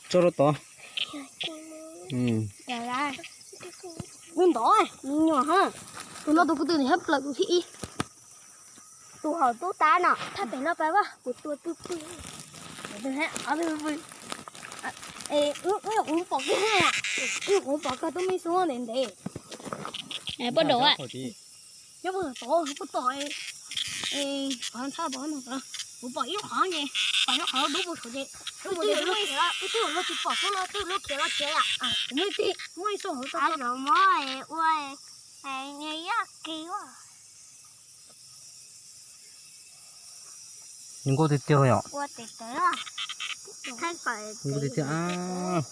Tso rau tod. Kuv ntov me nyuam ha. Tus no tus kuv twb nws hab plaws tus thib ib. Tus hauv tub tab no thaj pem no pab vaj kuv tua twb pw. Ub, ub, kuv pom kiag, ub, kuv pom kag tub me xub ntev ntev. Poj daum a. Nyob puag tom, puag tom, qhov ntxhab pom no, kuv pom ib lub qhov ces, pom ib lub qhov dub puag saum ces, twb yuav luag khiav los, twb yuav luag tsis pom xub no, twb yuav luag khiav los khiav yam. Kuv muaj ib teg, muaj ib xub hauv tau los mob ua yaj kiv ua. Zoo nkauj tiag tiag yom. Zoo nkauj tiag tiag.